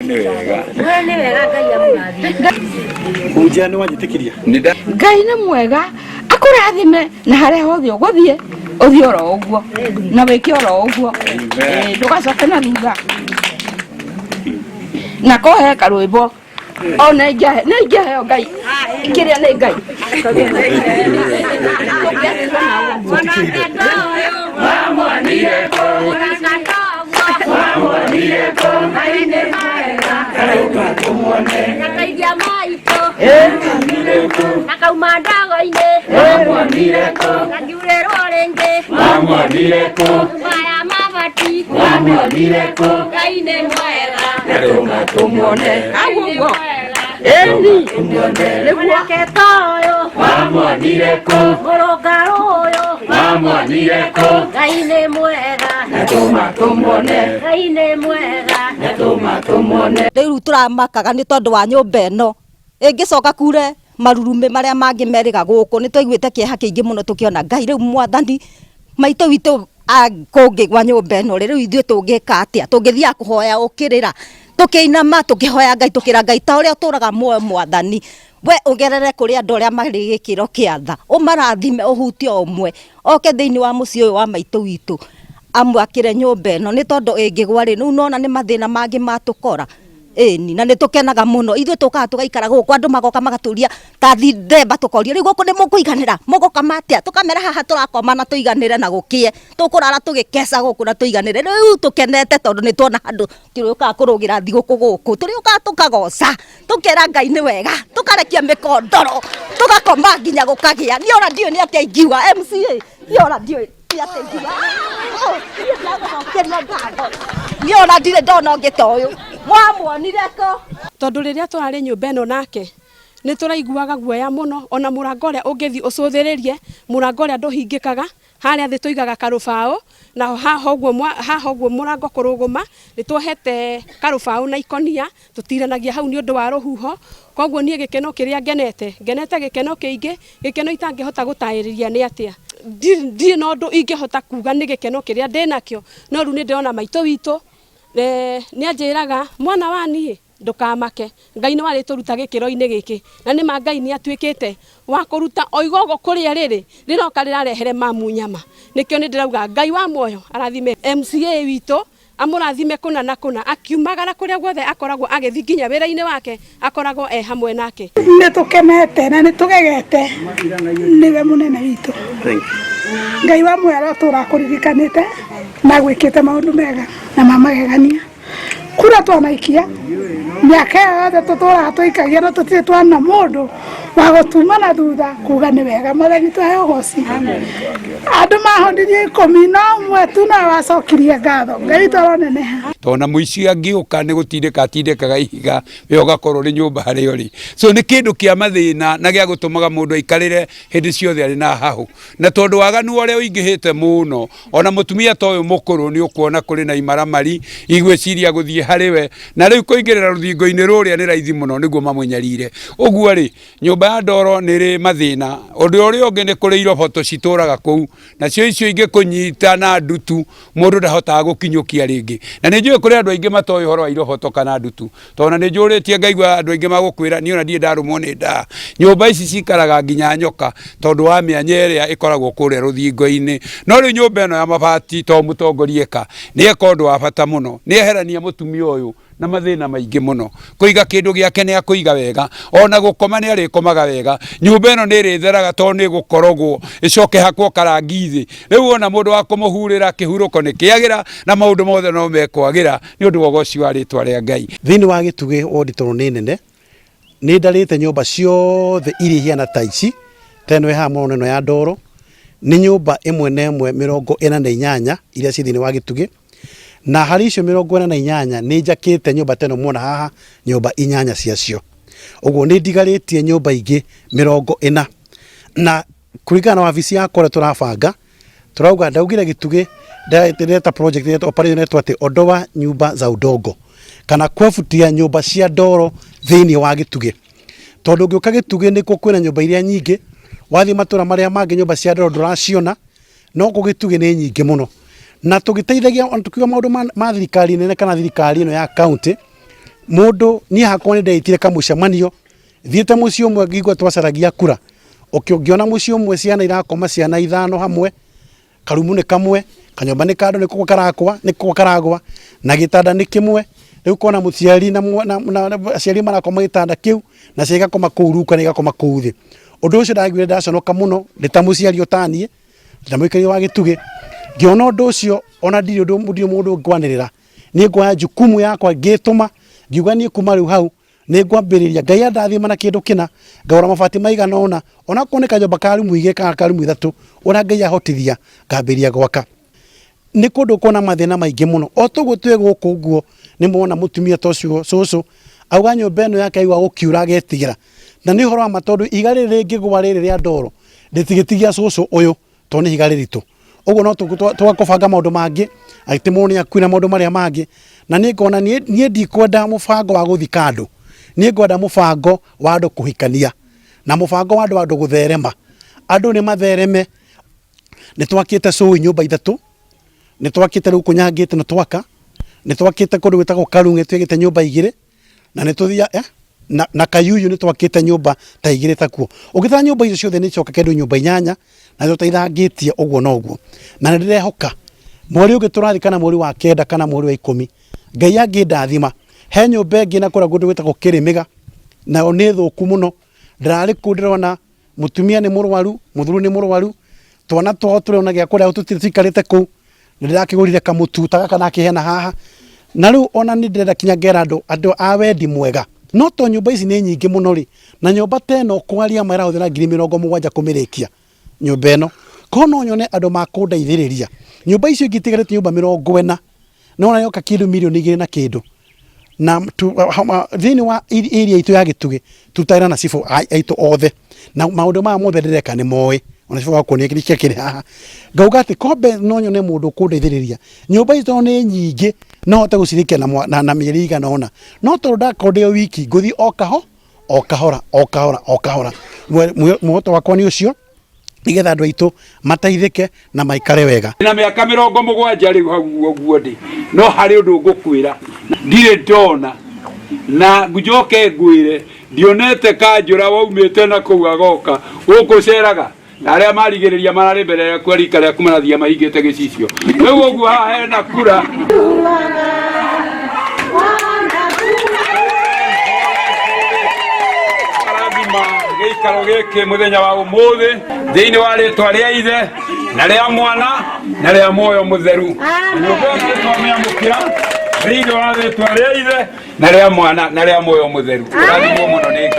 Nĩ wega. We nĩ wega Ngai amũrathime. Hunjia nĩ wanjĩtĩkirie. Nĩ nda Ngai nĩ mwega akũrathime na harĩa hothe ũgũthiĩ ũthiĩ oro ũguo na wĩke oro ũguo. Ĩĩ, ndũgacoke na thutha na kohe karwĩmbo ona ingĩahe nĩ ingĩaheo Ngai kĩrĩa nĩ Ngai. Gakaithia maitũ na kauma ndago-inĩ na ngiurĩrwo rĩngĩ nyũmba ya mabati. Ngai nĩ mwega. Tũmuone hau ũguo ĩni nĩguo. Mwanake ta ũyũ mũrũngarũ ũyũ. Ngai nĩ mwega. Ngai nĩ mwega. Rĩu tũramakaga nĩ tondũ wa nyũmba ĩno ĩngĩcoka kure marurumĩ marĩa mangĩ merĩga gũkũ. Nĩ twaiguĩte kĩeha kĩingĩ mũno tũkĩona Ngai rĩu mwathani maitũ witũ kũngĩgwa nyũmba ĩno rĩ, rĩu ithuĩ tũngĩka atĩa? Tũngĩthiaga kũhoya ũkĩrĩra tũkĩinama tũkĩhoya Ngai tũkĩra Ngai ta ũrĩa ũtũraga muoyo mwathani we ũgerere kũrĩ andũ arĩa marĩ gĩkĩro kĩa tha ũmarathime ũhutie o ũmwe oke thĩinĩ wa mũciĩ ũyũ wa maitũ witũ amwakĩre nyũmba ĩno nĩ tondũ ĩngĩgwa rĩ, rĩu nona nĩ mathĩna mangĩ matũkora. Ĩni na nĩ tũkenaga mũno ithuĩ tũkaga tũgaikara gũkũ andũ magoka magatũria ta thithemba tũkorio rĩu gũkũ nĩ mũkũiganĩra mũgũkoma atĩa tũkamera haha tũrakoma na tũiganĩre na gũkĩe tũkũrara tũgĩkeca gũkũ na tũiganĩre. Rĩu tũkenete tondũ nĩ tuona handũ tũrĩũkaga kũrũgĩra thigũkũ gũkũ tũrĩũkaga tũkagoca tũkera Ngai nĩ wega tũkarekia mĩkondoro tũgakoma nginya gũkagĩa. Niĩ ona ndiũĩ nĩ atĩa ingiuga MCA, niĩ ona ndiũĩ nĩ atĩa ingiuga. Niĩ ndagũcokeria ngatho, niĩ ona ndirĩ ndona ũngĩ ta ũyũ. Mwamuonire kũ? Tondũ rĩrĩa tũrarĩ nyũmba ĩno nake nĩ tũraiguaga guoya mũno, ona mũrango ũrĩa ũngĩthiĩ ũcũthĩrĩrie mũrango ũrĩa ndũhingĩkaga. Harĩa thĩ tũigaga karũbaũ na haha ũguo haha ũguo mũrango kũrũgũma nĩ tuohete karũbaũ na ikonia tũtiranagia hau nĩ ũndũ wa rũhuho. Koguo niĩ gĩkeno kĩrĩa ngenete ngenete gĩkeno kĩingĩ, gĩkeno itangĩhota gũtarĩria nĩ atĩa. Ndirĩ na ũndũ ingĩhota kuga nĩ gĩkeno kĩrĩa ndĩnakĩo, no rĩu nĩ ndĩrona maitũ witũ nĩ anjĩraga mwana wa niĩ ndũkamake, Ngai nĩ warĩtũruta gĩkĩro-inĩ gĩkĩ. Na nĩ ma Ngai nĩ atuĩkĩte wa kũruta o igogo kũrĩa rĩrĩ rĩroka rĩrarehere mamu nyama. Nĩkĩo nĩ ndĩrauga Ngai wa muoyo arathime MCA witũ, amũrathime kũna na kũna, akiumagara kũrĩa guothe akoragwo agĩthiĩ nginya wĩra-inĩ wake akoragwo e hamwe nake. Nĩ tũkenete na nĩ tũgegete nĩwe mũnene witũ. Ngai wa muoyo arotũra akũririkanĩte na agwĩkĩte maũndũ mega na ma magegania. Kura twanaikia mĩaka ĩyo yothe tũtũraga tũikagia no tũtirĩ twana mũndũ wa gũtuma na thutha kuga nĩ wega. Mwathani tũhe ũgoci. Andũ mahonirie 10 no ũmwe tu nowe wacokirie ngatho. Ngai witũ aroneneha. Tondũ mũici angĩũka nĩ gũtindĩka atindĩkaga ihiga we ũgakorwo ũrĩ nyũmba harĩa ũrĩ. So nĩ kĩndũ kĩa mathĩna na gĩa gũtũmaga mũndũ aikarĩre hĩndĩ ciothe arĩ na hahũ. Na tondũ waganu ũrĩa ũingĩhĩte mũno, ona mũtumia ta ũyũ mũkũrũ nĩ ũkuona kũrĩ na imaramari igwĩciria gũthiĩ harĩ we, na rĩu kũingĩrĩra rũthingo-inĩ rũrĩa nĩ raithi mũno nĩguo mamũnyarire. Ũguo rĩ, nyũmba ya ndoro nĩ ĩrĩ mathĩna. Ũndũ ũrĩa ũngĩ nĩ kũrĩ iroboto citũraga kũu, nacio icio ingĩkũnyita na ndutu mũndũ ndahotaga gũkinyũkia rĩngĩ. Na nĩ njũĩ kũrĩ andũ aingĩ matoĩ ũhoro wa iroboto kana ndutu, tondũ ona nĩ njũrĩtie ngaigua andũ aingĩ magũkwĩra niĩ ona ndirĩ ndarũmwo nĩ ndaa. Nyũmba ici cikaraga nginya nyoka tondũ wa mĩanya ĩrĩa ĩkoragwo kũrĩa rũthingo-inĩ. No rĩu nyũmba ĩno ya mabati to mũtongoria eka, nĩ eka ũndũ wa bata mũno, nĩ eherania mũtumia ũyũ na mathĩna maingĩ mũno. Kũiga kĩndũ gĩake nĩ akũiga wega, ona gũkoma nĩ arĩkomaga wega. Nyũmba ĩno nĩ ĩrĩtheraga tondũ nĩ ĩgũkorogwo ĩcoke ĩhakwo karangi thĩ. Rĩu wona mũndũ wa kũmũhurĩra kĩhurũko nĩ kĩagĩra na maũndũ mothe no mekwagĩra nĩ ũndũ wa ũgoci wa rĩtwa rĩa Ngai. Thĩinĩ wa Gĩtugĩ wodi tondũ nĩ nene, nĩ ndarĩte nyũmba ciothe iria ihiana ta ici, ta ĩno ĩ haha mũrona ĩno ya ndoro, nĩ nyũmba ĩmwe na ĩmwe 48 iria ciĩ thĩinĩ wa Gĩtugĩ. Na harĩ icio 48 nĩ njakĩte nyũmba ta ĩno muona haha, nyũmba inyanya ciacio. Ũguo nĩ ndigarĩtie nyũmba ingĩ 40. Na kũringana na wabici yakwa ũrĩa tũrabanga, tũrauga ndaugire Gĩtugĩ ndĩreta project ĩretwo operation ĩretwo atĩ ondoa nyumba za udongo kana kwebutia nyũmba cia ndoro thĩinĩ wa Gĩtugĩ. Tondũ ũngĩũka Gĩtugĩ nĩkuo kwĩna nyũmba iria nyingĩ, wathiĩ matũra marĩa mangĩ nyũmba cia ndoro ndũraciona, no kũ Gĩtugĩ nĩ nyingĩ mũno. Na tũgĩteithagia ona tũkiuga maũndũ ma thirikari nene kana thirikari ĩno ya county, Mũndũ niĩ hakwa nĩ ndeitire kamũcemanio thiĩte mũciĩ ũmwe ngĩigua twacaragia kura, ũkĩona mũciĩ ũmwe ciana irakoma ciana 5 hamwe, karumu nĩ kamwe, kanyũmba nĩ kandũ nĩ kũgwa karakwa, nĩ kũgwa karagwa, na gĩtanda nĩ kĩmwe. Rĩu kona mũciari na aciari marakoma gĩtanda kĩu, na ciana igakoma kũu rungu kana igakoma kũu thĩ. Ũndũ ũcio ndaiguire ndaconoka mũno ndĩ ta mũciari ũtaniĩ, ndĩ ta mũikarĩri wa gĩtugĩ, ngĩona ũndũ ũcio ona ndirĩ ũndũ ndirĩ mũndũ ngwanĩrĩra, niĩ nguoya jukumu yakwa ngĩtũma, ngiuga niĩ kuma rĩu hau nĩ ngwambĩrĩria Ngai andathima na kĩndũ kĩna, ngagũra mabati maigana ũna, onakorwo nĩ kanyũmba ka rumu 2 kana ka rumu 3, ũrĩa Ngai ahotithia ngambĩrĩria gwaka. Nĩ kũndũ kwĩna mathĩna maingĩ mũno, o toguo twĩ gũkũ ũguo nĩ mwona mũtumia ta ũcio cũcũ auga nyũmba ĩno yake aigua gũkiura agetigĩra, na nĩ ũhoro wa ma tondũ ihiga rĩrĩ rĩngĩgwa rĩrĩ rĩa ndoro rĩtingĩtigia cũcũ ũyũ tondũ nĩ ihiga rĩritũ. Ũguo no tũgakũbanga maũndũ mangĩ, atĩ mũndũ nĩ akuire na maũndũ marĩa mangĩ, na niĩ ngona niĩ ndikwenda mũbango wa gũthika andũ, niĩ ngwenda mũbango wa andũ kũhikania, na mũbango wa andũ gũtherema. Andũ nĩ mathereme, nĩ twakĩte cũi nyũmba 3, nĩ twakĩte rĩu Kũnyangĩte nĩ twaka, nĩ twakĩte kũndũ gwĩtagwo Karung'e twĩgĩte nyũmba 2, na nĩ tũthiaga na Kayuyu nĩ twakĩte nyũmba ta 2 takuo. Ũngĩtara nyũmba icio ciothe nĩ icoka kĩndũ nyũmba 8, na tũteithangĩtie ũguo na ũguo. Na nĩ ndĩrehoka mweri ũngĩ tũrathiĩ kana mweri wa 9 kana mweri wa 10, Ngai angĩndathima, he nyũmba ĩngĩ na kũrĩa kũndũ gwĩtagwo Kĩrĩmĩga, nayo nĩ thũku mũno, ndĩrarĩ kũu ndĩrona mũtumia nĩ mũrwaru, mũthuri nĩ mũrwaru, twana twao tũrĩ ona gĩa kũrĩa tũtirĩ tũikarĩte kũu, nĩ ndĩrakĩgũrire kamũtu ta gaka ndakĩheana haha, na rĩu ona nĩ ndĩrenda kinya ngera andũ a wendi mwega, no to nyũmba ici nĩ nyingĩ mũno rĩ, na nyũmba ta ĩno kwaria ma ĩrahũthĩra ngiri 70 kũmĩrĩkia nyũmba ĩno, korwo no nyone andũ makũndeithĩrĩria, nyũmba icio ingĩ itigarĩte nyũmba 40, no ona yoka kĩndũ mirioni 2 na kĩndũ, na thĩinĩ wa area itũ ya Gĩtugĩ turutagĩra na cibũ aitũ othe, na maũndũ maya mothe ndĩreka nĩ moĩ, ona cibũ wakwa nĩ akĩrĩ haha, ngauga atĩ kombe no nyone mũndũ ũkũndeithĩrĩria, nyũmba ici tondũ nĩ nyingĩ no hote gũcirĩkia na mĩeri ĩigana ũna, no tondũ ndakorwo ndĩ o wiki ngũthiĩ o o kahora o kahora o kahora. Muoroto wakwa nĩ ũcio, nĩgetha andũ aitũ mateithĩke na maikare wega. Na mĩaka 70 rĩu hau ũguo ndĩ, no harĩ ũndũ ngũkwĩra ndirĩ ndona, na njoke ngwĩre ndionete kanjũra waumĩte na kũu agoka gũkũ ceraga, na arĩa marigĩrĩria mararĩ mbere yaku a rika rĩaku marathiĩ mahingĩte gĩcicio. Rĩu ũguo haha hena kura. Rathima gĩikaro gĩkĩ mũthenya wa ũmũthĩ thĩinĩ wa rĩtwa rĩa Ithe na rĩa Mwana na rĩa Muoyo Mũtheru. Nyũmba ĩno nĩtwamĩamũkĩra thĩinĩ wa rĩtwa rĩa Ithe na rĩa Mwana na rĩa Muoyo Mũtheru. Ũrathimwo mũno nĩ Ngai.